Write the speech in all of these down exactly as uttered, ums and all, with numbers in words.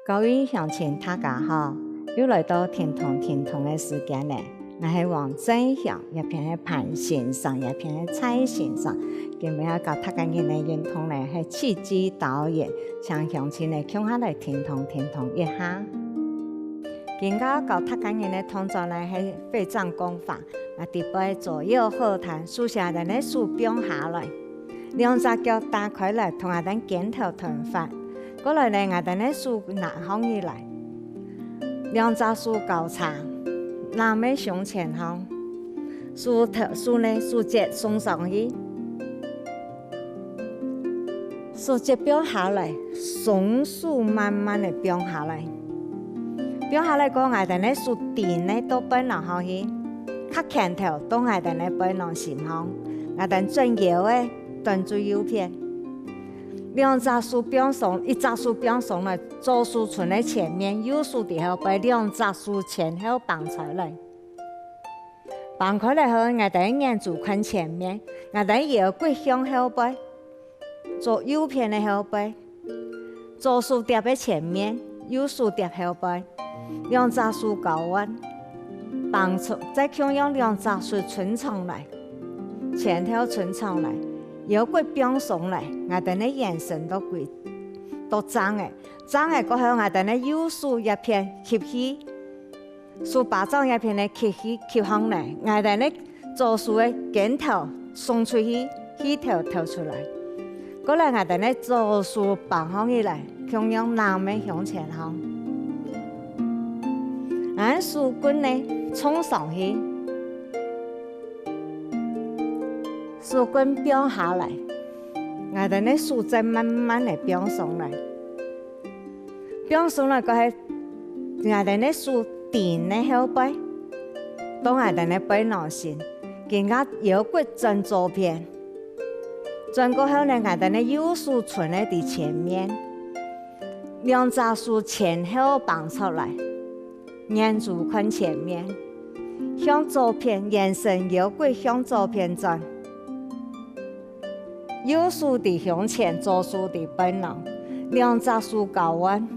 各位鄉親大家好，又來到停動停動个時間了。𠊎係黃正香，這片係潘先生，這片係蔡先生。今晡日教大家人个運動呢係氣機導引，請鄉親呢共下來停動停動一下。今晡日教大家人个動作呢係飛掌槓法，啊，底背左右合彈，手心个手放下來。 兩隻腳打開來，同𠊎兜肩頭同闊。過來呢，𠊎兜个手拿䟘起來，兩隻手交叉，攬个胸前項，手頭手呢手節送上去，手節放下來，雙手慢慢个放下來。放下來過，𠊎兜个手定个到背囊項去，較拳頭到𠊎兜个背囊心項。𠊎兜轉腰仔， 轉去右片。兩隻手放鬆，一隻手放鬆來，左手伸在前面，右手在後背，兩隻手前後挷出來。挷開來後，𠊎兜眼珠看前面，𠊎兜腰骨向後背，左右片个後背。 左手貼在前面，右手貼後背，兩隻手交換，挷出，再共樣兩隻手伸長來，前後伸長來，腰骨放鬆來，𠊎兜个圓身到歸，到正个，正个過後，𠊎兜个右手這片吸氣， 手巴掌這片个吸氣，吸䟘來，𠊎兜个左手个肩頭送出去，氣頭敨出來。過來，𠊎兜个左手挷䟘起來，共樣攬个胸前項。𠊎手棍呢，衝上去，手棍放下來，𠊎兜个手再慢慢个放鬆來。 放鬆來過後，𠊎兜个手定个後背，到𠊎兜个背囊心，今晡日腰骨轉左片。轉過後呢，𠊎兜个右手伸个在前面，兩隻手前後挷出來，眼珠看前面，向左片，圓身腰骨向左片轉。 右手在胸前，左手在背囊，兩隻手交換。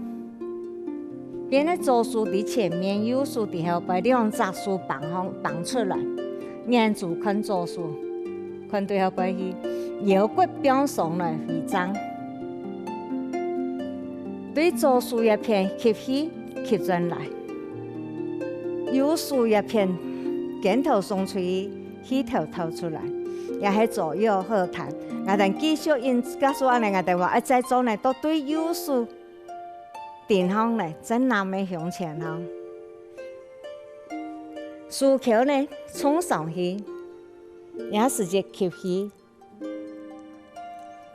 變个左手在前面，右手在後背，兩隻手挷䟘，挷出來，眼珠看左手，看對後背去，腰骨放鬆來回正。對左手這片吸氣，吸轉來，右手這片肩頭送出去， 氣頭敨出來，也係左右合彈。𠊎兜繼續用，假使恁呢，𠊎兜話愛再做呢，到對右手頂項呢，再攬个胸前項。手擛呢，衝上去，這時節吸氣。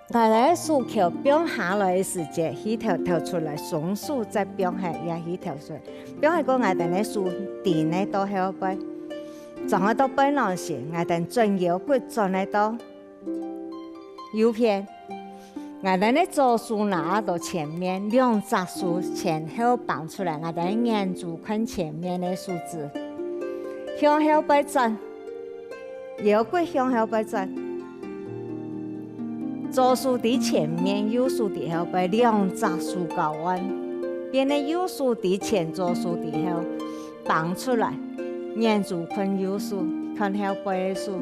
𠊎兜个手擛放下來个時節，氣頭敨出來，雙手再放下，也氣頭出來。放下過，𠊎兜个手定个到後背，轉个到背囊心，𠊎兜轉腰骨轉个到右片。𠊎兜个左手拿到前面，兩隻手前後挷出來，𠊎兜个眼珠看前面个手指，向後背轉。 腰骨向後背轉。左手在前面，右手在後背，兩隻手交換，變个右手在前，左手在後，挷出來，眼珠看右手，看後背个手，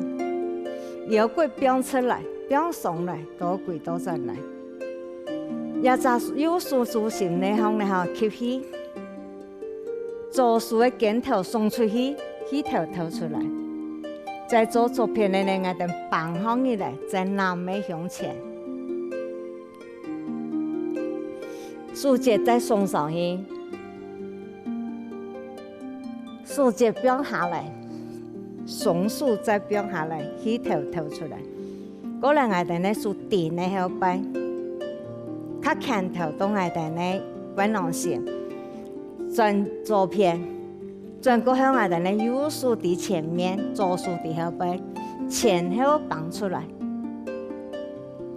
腰骨放出來，放鬆來，倒歸倒轉來。這隻右手手心个項呢吼，吸氣。 左手个肩頭送出去，氣頭敨出來。再做左片个呢，𠊎兜挷䟘起來，再攬个胸前。手節再送上去，手節放下來，雙手再放下來，氣頭敨出來。過來，𠊎兜个手定个後背，較拳頭到𠊎兜个背囊心。 轉左片，轉過後𠊎兜个右手在前面，左手在後背，前後挷出來。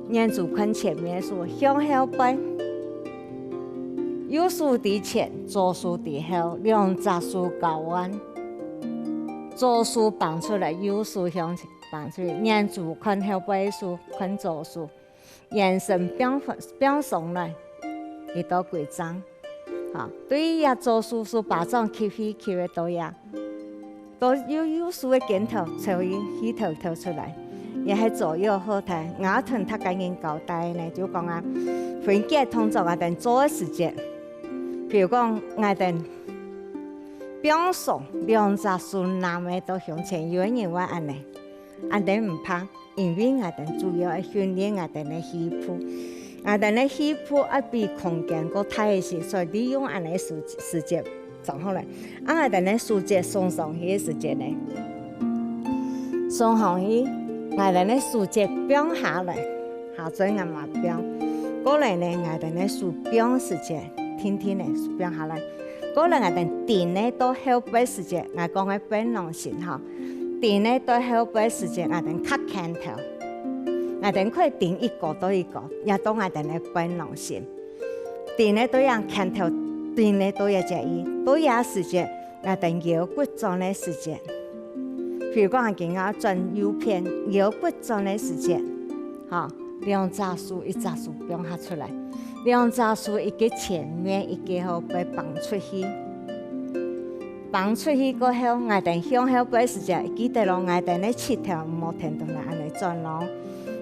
眼珠看前面个手，向後背。右手在前，左手在後，兩隻手交換。左手挷出來，右手向前挷出去，眼珠看後背个手，看左手。 圓身放，放鬆來，一到歸正。哈，對這左手手巴掌吸氣，吸个到這，到右，右手个肩頭，抽氣，氣透透出來，也係左右後抬，𠊎同大家人交代呢，就講啊，分幾个動作𠊎等做个時節，譬如講，𠊎等放鬆，兩隻手攬个到胸前，有个人會恁呢，恁呢毋怕。 因為𠊎兜主要愛訓練𠊎兜个肺部。𠊎兜个肺部愛分空間較大一息，所以利用恁呢時，時節正好來。啊𠊎兜个手節送上去个時節呢，送上去，𠊎兜个手節放下來，下轉𠊎嘛放。過來呢，𠊎兜个手放時節，定定个放下來。過來𠊎兜頂个到後背時節，𠊎講个背囊型吼。 頂个到後背時節，𠊎兜較牽頭。𠊎兜可以頂一個到一個，也到𠊎兜个背囊型。頂个到這牽頭，頂个到這節，到這時節，𠊎兜腰骨轉个時節。譬如講，𠊎今下轉右片，腰骨轉个時節，吼，兩隻手一隻手放下出來，兩隻手一個前面，一個後背放出去。 放出去過後，𠊎兜向後背時節，記得咯，𠊎兜个膝頭毋好跈等來恁呢轉咯。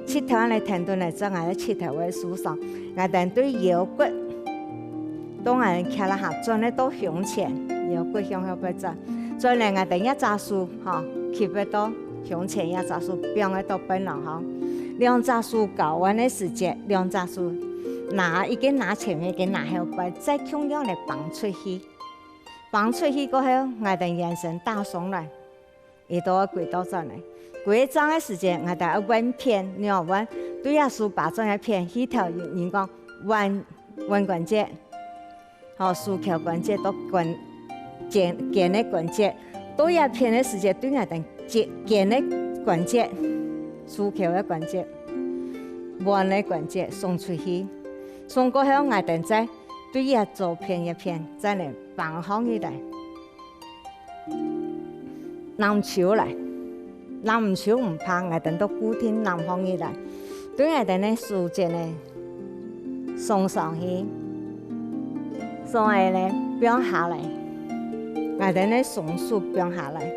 膝頭恁呢跈等來轉，𠊎兜膝頭會受傷。𠊎兜對腰骨，到𠊎兜徛啦下，轉个到胸前，腰骨向後背轉。轉來𠊎兜這隻手，吼，吸个到胸前，這隻手放个到背囊吼。兩隻手交換个時節，兩隻手拿，一個拿前面，一個拿後背，再共樣來放出去。 放出去過後，𠊎兜圓身打鬆來，一到愛歸到轉來。歸正个時節，𠊎兜愛換片，仰般換？對這手巴掌个片，氣透有人講腕，腕關節，吼，手腕關節到關，肩，肩个關節。到這片个時節，對𠊎兜肩，肩个關節，手腕个關節，腕个關節送出去。送過後，𠊎兜再對這左片一片，再來 放放起來。攬手來，攬手毋怕，𠊎兜都固定攬放起來。對𠊎兜个手節呢，送上去，送來呢，放下來，𠊎兜个雙手放下來。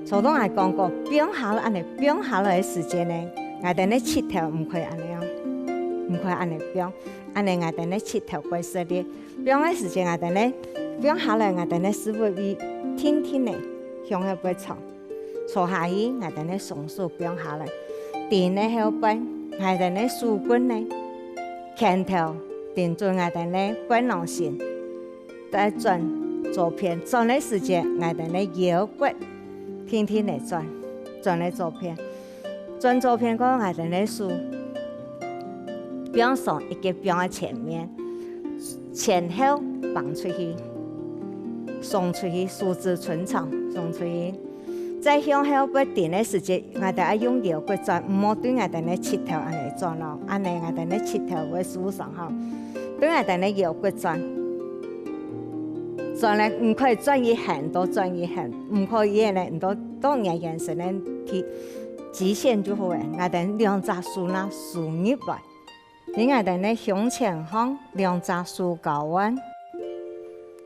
頭先𠊎講過，放下來，恁呢放下來个時節呢，𠊎兜个膝頭毋可以恁呢哦，毋可以恁呢放，恁呢𠊎兜个膝頭會撕裂。 放个時節，𠊎兜呢，放下來，𠊎兜呢屎朏會定定个向後背坐。坐下去，𠊎兜呢雙手放下來，頂个後背，𠊎兜呢手骨呢，拳頭頂準𠊎兜呢背囊心，再轉左片，轉个時節，𠊎兜呢腰骨定定个轉，轉个左片。 轉左片過，𠊎兜个手放上一個放在前面，前後放出去，送出去，手指伸長，送出去。再向後背頂个時節，𠊎兜愛用腰骨轉，毋好對𠊎兜个膝頭恁呢轉哦，恁呢𠊎兜个膝頭會受傷吼。對𠊎兜个腰骨轉，轉來毋可以轉一下，多轉一下，毋可以呢，你都到你个圓身个體 極限就好誒，𠊎兜兩隻手拿收入來。你𠊎兜呢胸前項兩隻手交換。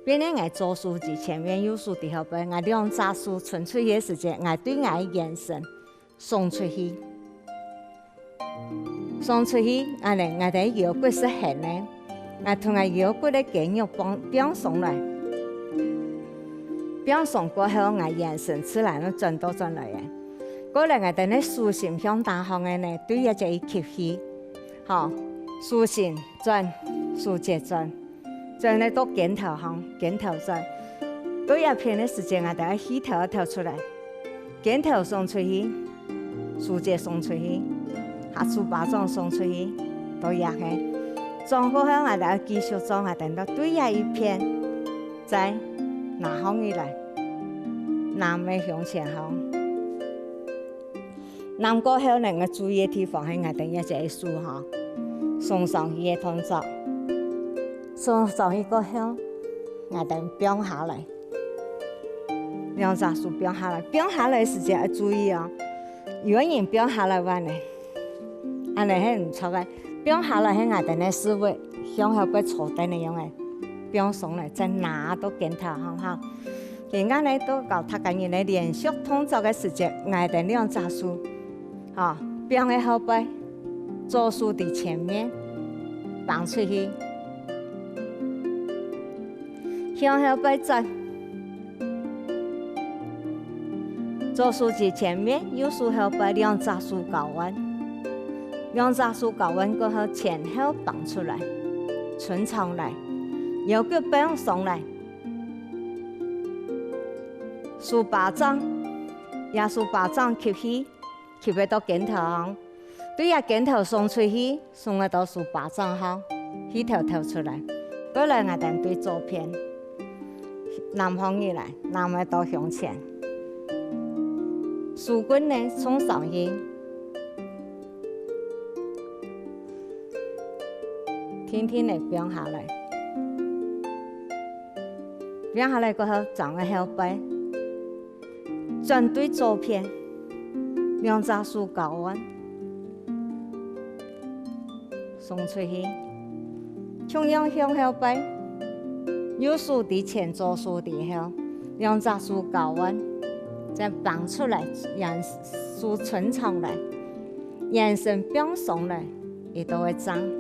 變成𠊎左手在前面，右手在後背，𠊎兩隻手伸出去个時節，𠊎對𠊎个圓身送出去。送出去，恁呢𠊎兜腰骨係絚个，𠊎同𠊎腰骨个肌肉放放鬆來。放鬆過後，𠊎圓身自然就轉倒轉來誒。 過來𠊎兜呢手心向打項个呢，對這節去吸氣，吼，手心轉，手節轉，轉來到肩頭項，肩頭轉。到這片个時節，𠊎兜个氣頭愛敨出來，肩頭送出去，手節送出去，下手巴掌送出去，到這去。轉過後，𠊎兜愛繼續做，𠊎兜到對這一片，再拿項起來。 攬个胸前項。攬過後呢，愛注意个地方係𠊎兜這隻手吼，送上去个動作。送上去過後，𠊎兜放下來，兩隻手放下來。放下來个時節愛注意哦，有个人放下來完呢，恁呢係毋著个。放下來係𠊎兜个屎朏向後背坐等个樣仔。放鬆來，再拿到肩頭項吼。今下呢，都教大家人呢連續動作个時節，𠊎兜兩隻手，吼，放在後背，左手在前面，放出去，向後背轉。 左手在前面，右手後背，兩隻手交換。兩隻手交換過後，前後挷出來，伸長來，腰骨放鬆來。手巴掌，這手巴掌吸氣，吸會到肩頭項。 對這肩頭送出去，送會到手巴掌項，氣敨敨出來。過來𠊎兜對左片，攬項起來，攬會到胸前。手骨呢，衝上去，定定仔放下來。放下來過後，轉个後背。 轉對左片，兩隻手交換，送出去。共樣向後背，右手在前，左手在後，兩隻手交換，再挷出來，兩手伸長來。 圓身放鬆來，一到會正。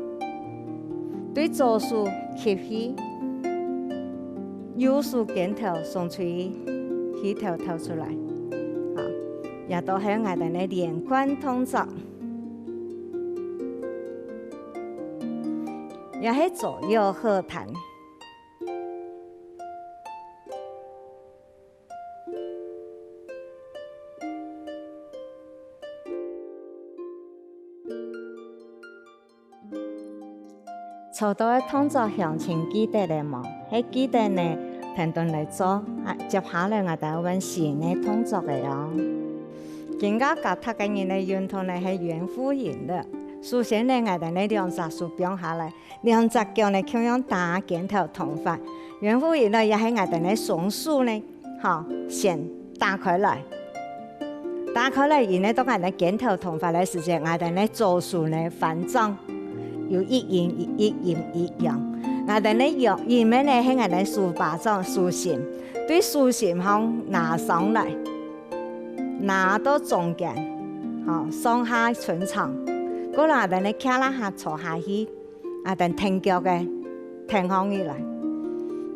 對左手吸氣，右手肩頭送出去，氣敨敨出來。好，這都係𠊎兜个連貫動作，也係左右合彈。 做到个動作鄉親記得了無？係記得呢，跈等來做。啊，接下來𠊎兜愛換新个動作了哦。今下教大家人个運動呢係圓腹引樂。首先呢，𠊎兜呢兩隻手放下來， 兩隻腳呢共樣打肩頭同法。圓腹引樂也係𠊎兜呢雙手呢，吼，先打開來。打開來，因為到𠊎兜呢肩頭同法个時節，𠊎兜呢左手呢翻掌，有一陰一，一陰一陽。𠊎兜呢陽，陰个呢係𠊎兜呢手巴掌，手心，對手心項拿上來，拿到中間，吼，上下伸長。過來𠊎兜呢胯下坐下去， 𠊎兜跈腳个，跈䟘起來。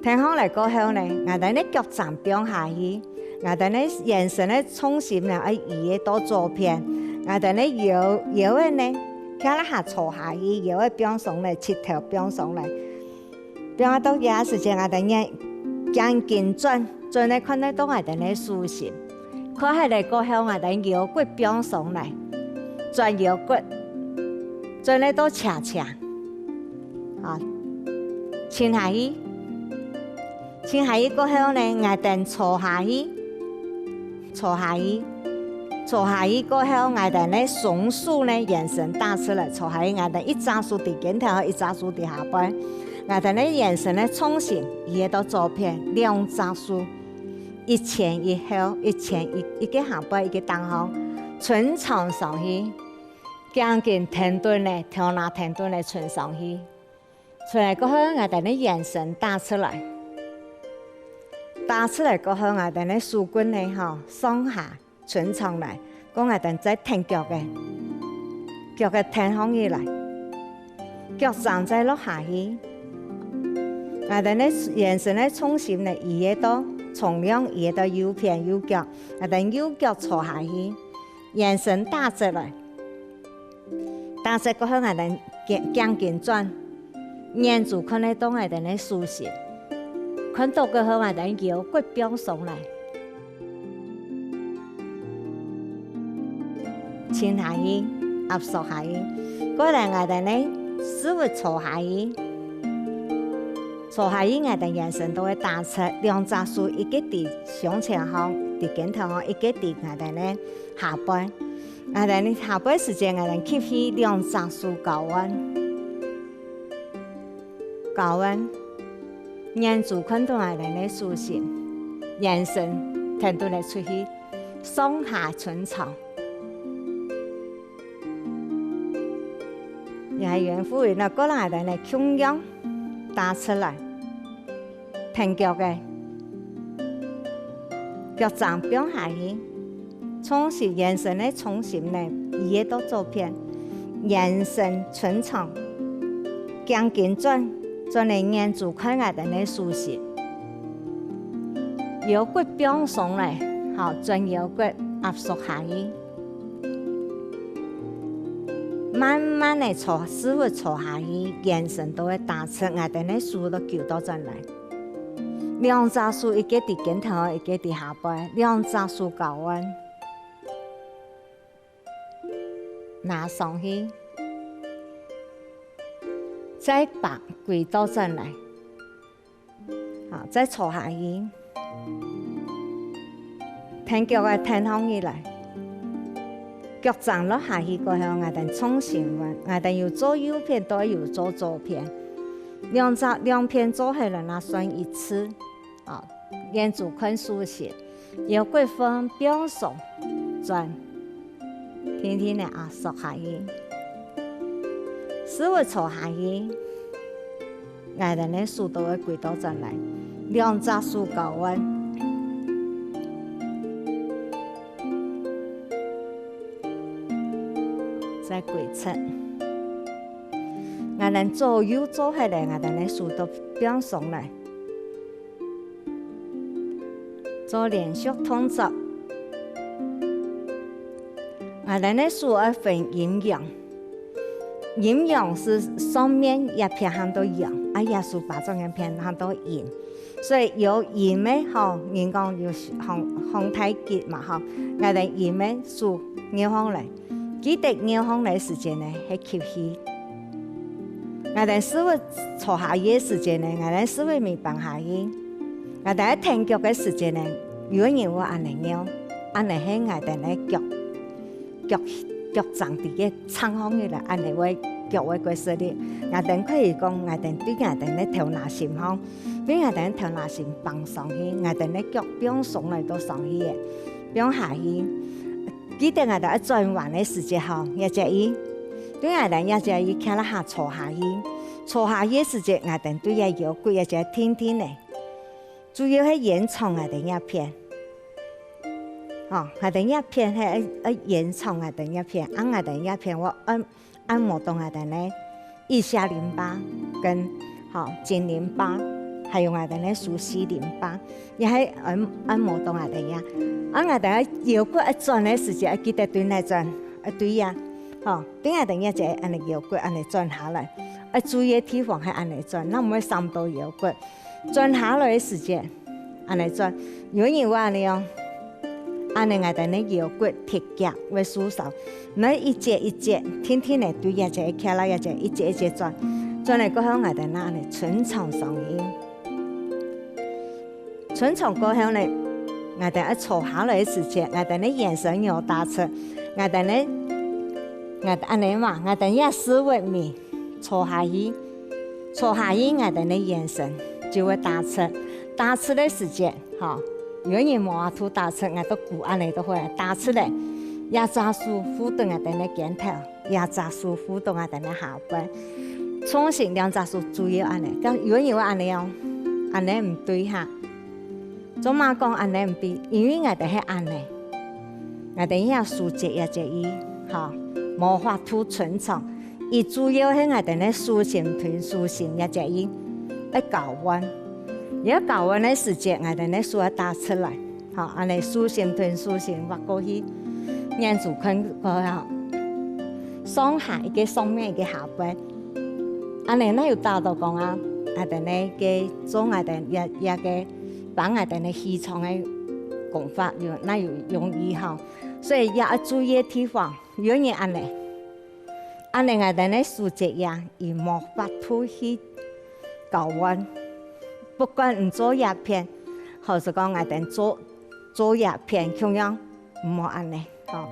跈䟘來過後呢，𠊎兜呢腳踭放下去，𠊎兜呢圓身个重心呢愛移到左片，𠊎兜呢腰，腰仔呢，胯下坐下去，腰仔放鬆來，膝頭放鬆來。放到這時節，𠊎兜呢，頸根轉，轉來看得到𠊎兜呢手心。 看下來過後，𠊎兜腰骨放鬆來，轉腰骨，轉來到斜斜，啊，沉下去，沉下去過後呢，𠊎兜坐下去，坐下去，坐下去過後，𠊎兜呢雙手呢圓身打直來，坐下去，𠊎兜一隻手在肩頭，一隻手在下背，𠊎兜呢圓身呢重心移到左片，兩隻手 一前一後，一前一，一個下背，一個頂項，伸長上去，頸根跈等咧，頭那跈等咧，伸上去。伸來過後，𠊎兜呢圓身打直來。打直來過後，𠊎兜呢手骨呢，吼，上下 伸長來，過𠊎兜再跈腳个，腳个跈䟘起來，腳踭再落下去。𠊎兜呢圓身个重心呢，移个到，重量移个到右片右腳，𠊎兜右腳坐下去，圓身打直來。 打直過後，𠊎兜頸，頸根轉，眼珠看得到𠊎兜个手心，看到過後，𠊎兜腰骨放鬆來，沉下去，壓縮下去。過來，𠊎兜呢屎朏坐下去，坐下去，𠊎兜圓身都會打直，兩隻手一個在胸前項，在肩頭項，一個在𠊎兜呢下背。 𠊎兜呢下背時節，𠊎兜吸氣，兩隻手交換，交換，眼珠看到𠊎兜呢手心，圓身跈等咧出去，上下伸長。也係圓腹引樂，過來𠊎兜呢共樣打直來。跈腳个，腳㬹放下去，重心，圓身个重心呢，移到左片，圓身伸長，頸根轉，轉來眼珠看𠊎兜个手心。腰骨放鬆來，好，轉腰骨壓縮下去。慢慢个坐，屎朏坐下去，圓身都會打直，𠊎兜个手都勼倒轉來。 兩隻手一个在肩頭，一个在下背，兩隻手交換，拿上去，再放歸倒轉來，好，再坐下去，跈腳仔跈䟘起來。 腳㬹落下去過後，𠊎兜重心穩，𠊎兜有做右片，都有做左片。兩隻，兩片做下來，那算一次。啊，眼珠看手心，腰骨放，放鬆，轉，輕輕个壓縮下去。屎朏坐下去，𠊎兜个手都會歸倒轉來，兩隻手交換。 再歸直。𠊎兜左右做下來，𠊎兜个手都放鬆來。做連續動作。𠊎兜个手愛分陰陽。陰陽係上面這片喊做陽，啊這手巴掌个片喊做陰。 所以有陰个吼，人講有䟘，䟘太極嘛吼，𠊎兜陰个手拗䟘來，記得拗䟘來時節呢，係吸氣。𠊎兜屎朏坐下去个時節呢，𠊎兜屎朏尾放下去。𠊎兜跈腳个時節呢，有个人會恁仔拗，恁仔係𠊎兜个腳 腳，腳㬹直个撐䟘起來，恁仔會腳會較食力。𠊎兜可以講，𠊎兜對𠊎兜个頭那心䟘，對𠊎兜个頭那心放上去，𠊎兜个腳放鬆來到上去个，放下去。記得𠊎兜愛轉彎个時節吼，這隻椅，對𠊎兜這隻椅擎一下坐下去，坐下去个時節，𠊎兜對這腰骨這隻定定个，主要係延長𠊎兜這片。 吼，𠊎兜這片係愛，愛延長𠊎兜這片，啊𠊎兜這片會按，按摩到𠊎兜个腋下淋巴，跟，吼，頸淋巴，還有𠊎兜个手膝淋巴，也係按，按摩到𠊎兜這。啊𠊎兜个腰骨愛轉个時節，愛記得對哪轉，愛對這，吼，對𠊎兜這節恁仔腰骨恁仔轉下來，愛注意个地方係恁仔轉，正毋會傷到腰骨。轉下來个時節， 恁仔轉，有人會恁仔哦，恁仔𠊎兜个腰骨、踢腳會受傷。你一節一節，定定个對這節擎啦，這節一節一節轉，轉來過後，𠊎兜那恁仔伸長上去。伸長過後呢，𠊎兜愛坐下來个時節，𠊎兜个圓身有打直，𠊎兜个，𠊎恁仔嘛，𠊎兜這屎朏尾 坐下去，坐下去𠊎兜个圓身就會打直。打直个時節，吼，有人無法度打直，𠊎兜就恁仔就好，打直了，這隻手扶等𠊎兜个肩頭，這隻手扶等𠊎兜个下背。重心兩隻手主要恁仔，但有人會恁仔哦，恁仔毋對哈。 做麼講恁仔毋對？因為𠊎兜係恁仔，𠊎兜這手節這節椅，吼，無法度伸長。佢主要係𠊎兜个手心同手心這節椅愛交換。這交換个時節，𠊎兜个手愛打直來，吼，恁仔手心同手心斡過去，眼珠看過吼，上下一個上面一個下背。 恁仔若有打到講啊，𠊎兜个做𠊎兜這，這個幫𠊎兜个氣場个功法有，若有用意吼。所以這愛注意个地方，有人恁仔，恁仔𠊎兜个手節這，佢無法度去交換。不管你做這片，或是講𠊎兜做，做這片共樣， 毋好恁仔，吼。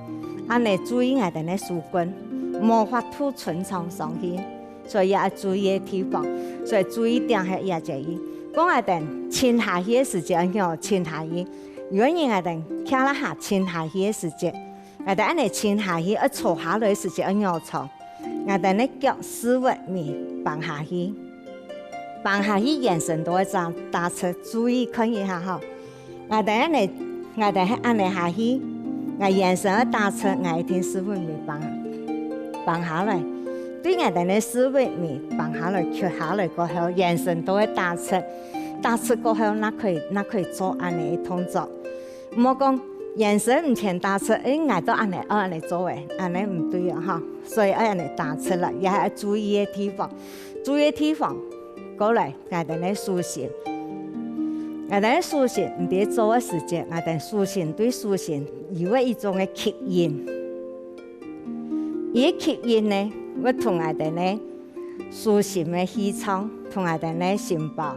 恁仔注意𠊎兜个手根，無法度伸長上去，所以也愛注意个地方。所以注意點係這節椅。講𠊎兜伸下去个時節，愛仰伸下去。有个人𠊎兜擎一下伸下去个時節，𠊎兜恁仔伸下去，愛坐下來个時節愛仰坐。𠊎兜个腳屎朏尾放下去。放下去圓身都會打，打直，注意看一下吼。𠊎兜恁呢，𠊎兜係恁呢下去，𠊎圓身愛打直，𠊎一定屎朏尾放，放下來。對𠊎兜个屎朏尾放下來、屈下來過後，圓身都會打直。打直過後，正可以，正可以做恁呢个動作。 毋好講，圓身毋曾打直，欸，𠊎都恁呢，愛恁呢做欸，恁呢毋對啊吼。所以愛恁呢打直來，也係愛注意个地方。注意个地方，過來，𠊎兜个手心。𠊎兜个手心，毋知做个時節，𠊎兜手心對手心，有个一種个吸引。佢个吸引呢，會同𠊎兜个 舒心个氣場，同𠊎兜个心包、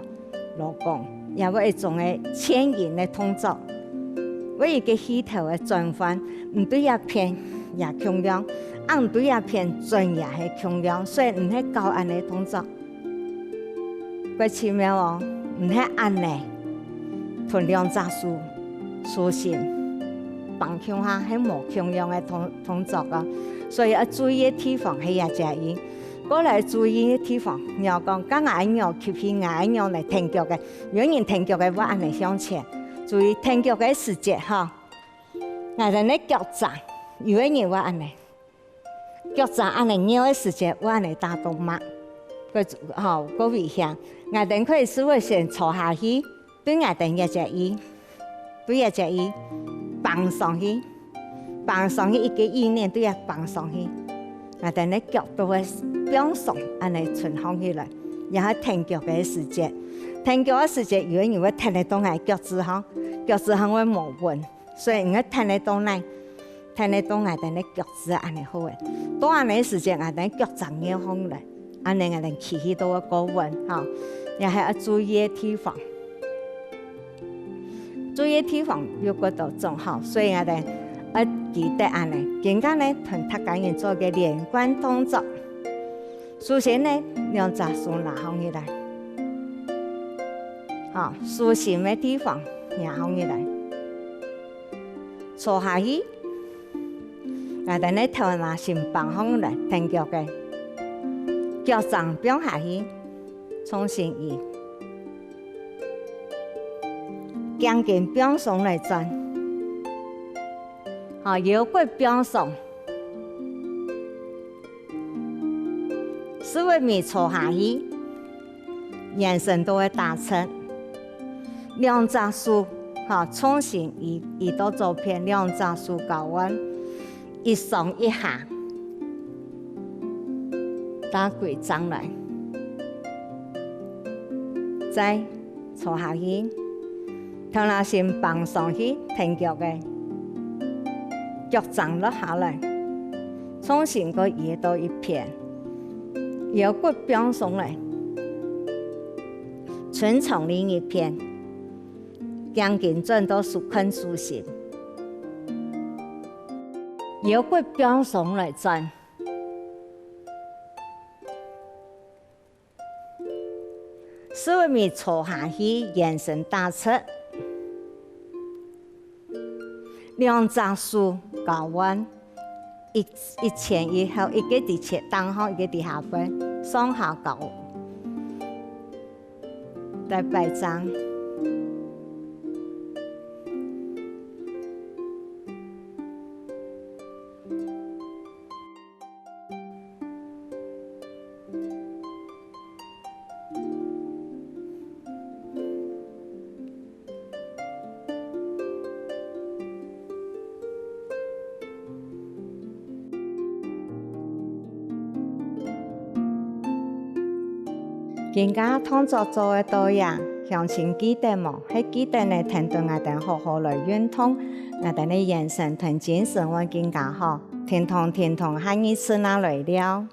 勞宮，也會一種个牽引个動作，會一個氣頭个轉換，毋對這片也共樣，啊毋對這片轉也係共樣，所以毋係搞恁呢動作。蓋奇妙哦，毋係恁呢，同兩隻手舒心，放共下係無共樣个動，動作啊，所以愛注意个地方係這隻位。 過來注意个地方，若講，該𠊎仰吸氣，𠊎仰來跈腳个，有人跈腳个會恁呢向前。注意跈腳个時節吼，𠊎兜个腳踭，有个人會恁呢，腳踭恁呢拗个時節會恁呢打到脈，過，吼，過危險。𠊎兜可以試著先坐下去， 對𠊎兜這隻位，對這隻位，放上去，放上去一個意念，對這放上去。𠊎兜个腳都會放鬆，恁呢伸䟘起來，然後跈腳个時節，跈腳个時節，有个人會跈得到𠊎腳趾項，腳趾項會無穩，所以你愛跈得到哪，跈得到𠊎兜个腳趾恁呢好欸。到恁呢个時節，𠊎兜腳踭拗䟘來。 恁呢𠊎兜企起都會過穩，吼，也係愛注意个地方。注意个地方有幾多種吼，所以𠊎兜愛記得恁呢。今下呢，同大家人做個連貫動作。首先呢，兩隻手拿䟘起來，吼，手心个地方拿䟘起來，坐下去。 𠊎兜个頭那先放䟘來，跈腳个，腳踭放下去，重心移。頸根放鬆來轉，好，腰骨放鬆，屎朏尾坐下去。 圓身都會打直。兩隻手，吼，重心移，移到左片，兩隻手交換，一上一下，打歸正來。再坐下去，頭那先放上去，跈腳个，腳踭落下來，重心過移到一片。 腰骨放鬆來，伸長另一片，頸根轉到手，看手心。腰骨放鬆來轉，屎朏尾坐下去，圓身打直。 兩隻手交換，一，一前一後，一個在前頂項，一個在下背，上下交，來擺正。 今下動作做到這，鄉親記得無？係記得呢，跈等𠊎兜好好來運動，𠊎兜个圓身同精神會更加好。停動，停動，下二次那來尞。